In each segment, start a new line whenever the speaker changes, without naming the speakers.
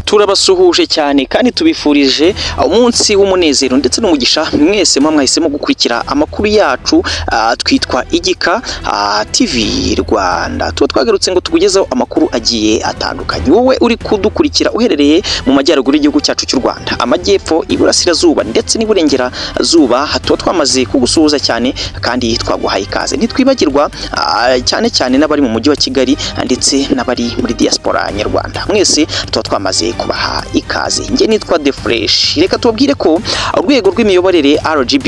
Turabasuhuje cyane kandi tubifurije umunsi w'umunezero ndetse n'umugisha mwese mwahisemo gukurikira amakuru yacu. Twitwa Igika TV Rwanda, tuba twagarutse ngo tukugezeho amakuru agiye atandukanye. Wowe uri kudukurikira uherereye mu majyaruguru y'igihugu cyacu cy'u Rwanda, amajyepfo, iburasirazuba ndetse n'iburengerazuba, tuba twamaze kugusuhuza cyane kandi twaguhaye ikaze. Ntitwibagirwa cyane cyane n'abari mu mujyi wa Kigali ndetse n'abari muri diaspora nyarwanda, mwese tuba twamaze kubaha ikaze. Njye nitwa The Fresh. Reka tubabwire ko urwego rw'imiyoborere RGB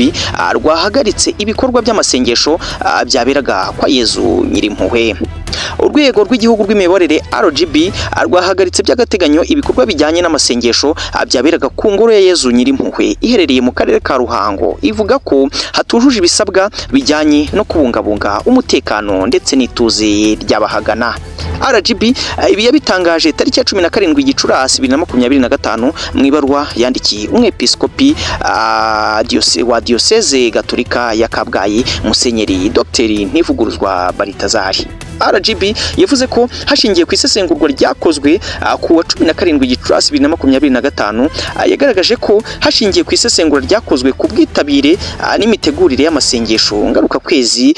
rwahagaritse ibikorwa by'amasengesho byaberaga kwa Yezu Nyirimpuhwe. Urwego rw'igihugu rw'imiyoborere RGB rwahagaritse by'agateganyo ibikorwa bijyanye n'amasengesho byaberaga ku ngoro ya Yezu Nyirimpuhwe iherereye mu karere ka Ruhango, ivuga ko hatujuje ibisabwa bijyanye no kubungabunga umutekano ndetse n'ituze ry'abahagana. RGB ibi yabitangaje tariki ya 17 Gicurasi 2025 mu ibaruwa yandikiye umwepiskopi wa Diocese Gatolika ya Kabgayi, Musenyeri Dr Ntivuguruzwa Baritazari. RGB yavuze ko hashingiye ku isesengurwa ryakozwe ku wa 17 Gicurasi 2025, yagaragaje ko hashingiye ku isesengura ryakozwe ku bwitabire n'imitegurire y'amasengesho ngaruka kwezi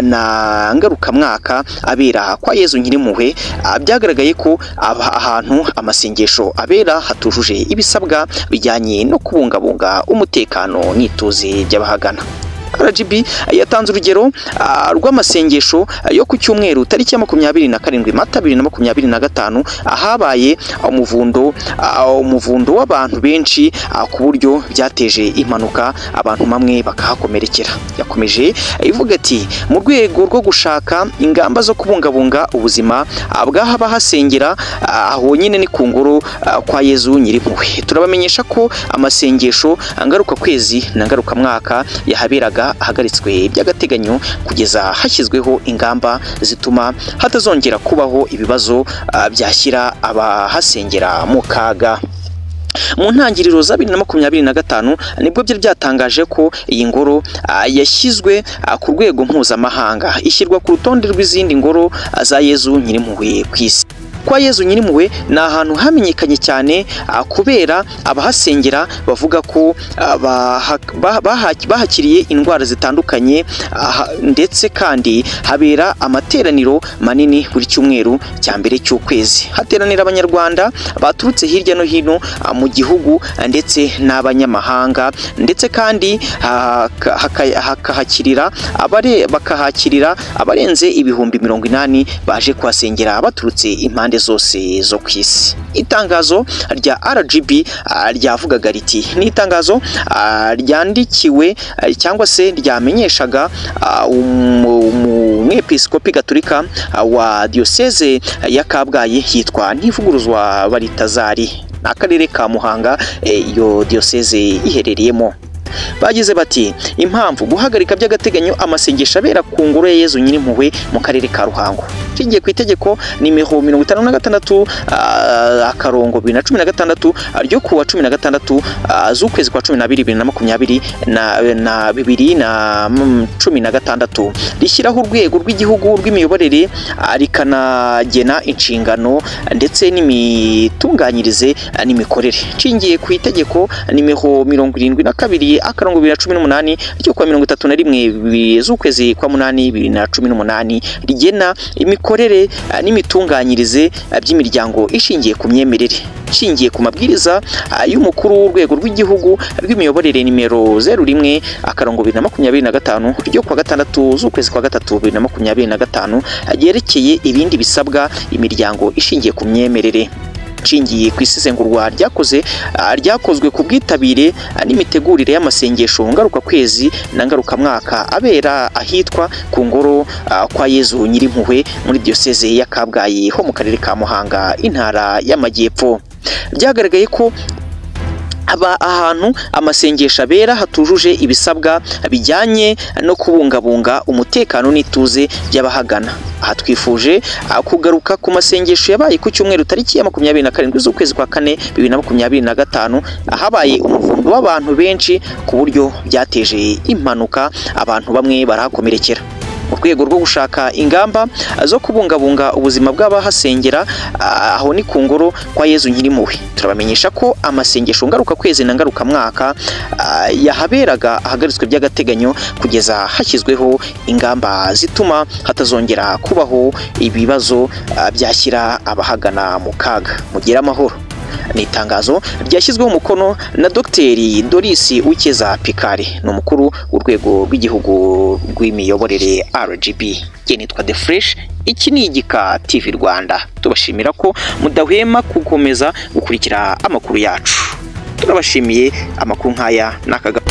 na ngarukamwaka abera kwa Yezu Nyirimpuhwe, byagaragaye ko ahantu amasengesho abera hatujuje ibisabwa bijyanye no kubungabunga umutekano n'ituze by'abahagana. RGB yatanze urugero rw'amasengesho yo ku cyumweru tariki ya 27 Mata 2025, ahabaye umuvundo w'abantu benshi ku buryo byateje impanuka, abantu bamwe bakahakomerekera. Yakomeje ivuga ati: "Mu rwego rwo gushaka ingamba zo kubungabunga ubuzima bw'abahasengera, aho nyine ni ku ngoro kwa Yezu Nyirimpuhwe, turabamenyesha ko amasengesho ngaruka kwezi na ngarukamwaka yahaberaga ahagaritswe by'agateganyo kugeza hashyizweho ingamba zituma hatazongera kubaho ibibazo byashyira abahasengera mu kaga." Mu ntangiriro za 2025 nibwo byari byatangaje ko iyi ngoro yashyizwe ku rwego mpuzamahanga, ishyirwa ku rutonde rw'izindi ngoro za Yezu Nyirimpuhwe ku isi. Kwa Yezu Nyirimpuhwe ni ahantu hamenyekanye cyane kubera abahasengera bavuga ko bahakiriye indwara zitandukanye, ndetse kandi habera amateraniro manini buri cyumweru cya mbere cy'ukwezi. Hateranira abanyarwanda baturutse hirya no hino mu gihugu ndetse n'abanyamahanga, ndetse kandi bakahakirira abarenze 80,000 baje kuhasengera baturutse impande zose zo ku isi. Itangazo rya RGB ryavugaga riti: ni itangazo ryandikiwe cyangwa se ryamenyeshaga umwepiskopi gatolika wa Diocese ya Kabgayi yitwa Ntivuguruzwa Baritazari, akarere ka Muhanga iyo diocese iherereyemo. Bagize bati: "Impamvu guhagarika by'agateganyo amasengesho abera ku ngoro ya Yezu Nyirimpuhwe mu karere ka Ruhango, nshingiye ku itegeko nimero 56 akarongo 2016 ryo kuwa 16 z'ukwezi kwa 12 2020 na 2016 rishyiraho urwego rw'igihugu rw'imiyoborere rikanagena inshingano ndetse n'imitunganyirize n'imikorere, nshingiye ku itegeko nimero 72 akarongo 2018 ryo kuwa 31 z'ukwezi kwa 8 2018 rigena imikorere n'imitunganyirize by'imiryango ishingiye ku myemerere, ishingiye ku mabwiriza y'umukuru w'urwego rw'igihugu rw'imiyoborere nimero 01 akarongo 2025 ryo kuwa 6 z'ukwezi kwa 3 2025 ryerekeye ibindi bisabwa imiryango ishingiye ku myemerere, nshingiye ku isesengurwa ryakozwe ku bwitabire n'imitegurire y'amasengesho ngaruka kwezi na ngarukamwaka abera ahitwa ku ngoro kwa Yezu Nyirimpuhwe muri Diocese ya Kabgayi ho mu karere ka Muhanga, intara y'Amajyepfo, byagaragaye ko aba ahantu amasengesho abera hatujuje ibisabwa bijyanye no kubungabunga umutekano n'ituze by'abahagana. Aha twifuje kugaruka ku masengesho yabaye ku cyumweru tariki ya 27 z'ukwezi kwa 4 2025, ahabaye umuvundo w'abantu benshi ku buryo byateje impanuka, abantu bamwe barahakomerekera. Mu rwego rwo gushaka ingamba zo kubungabunga ubuzima bw'abahasengera, aho ni ku ngoro kwa Yezu Nyirimpuhwe. Turabamenyesha ko amasengesho ngaruka kwezi na ngaruka mwaka yahaberaga ahagaritswe by'agateganyo kugeza hashyizweho ingamba zituma hatazongera kubaho ibibazo byashyira abahagana mu kaga. Mugire amahoro. Ni itangazo ryashyizweho umukono na Dr Doris Uwicyeza Pikari, ni umukuru w'urwego rw'igihugu rw'imiyoborere RGB. Njye nitwa The Fresh, iki ni Igika TV Rwanda. Tubashimira ko mudahwema gukomeza gukurikira amakuru yacu. Turabashimiye, amakuru nk'aya n'akaga.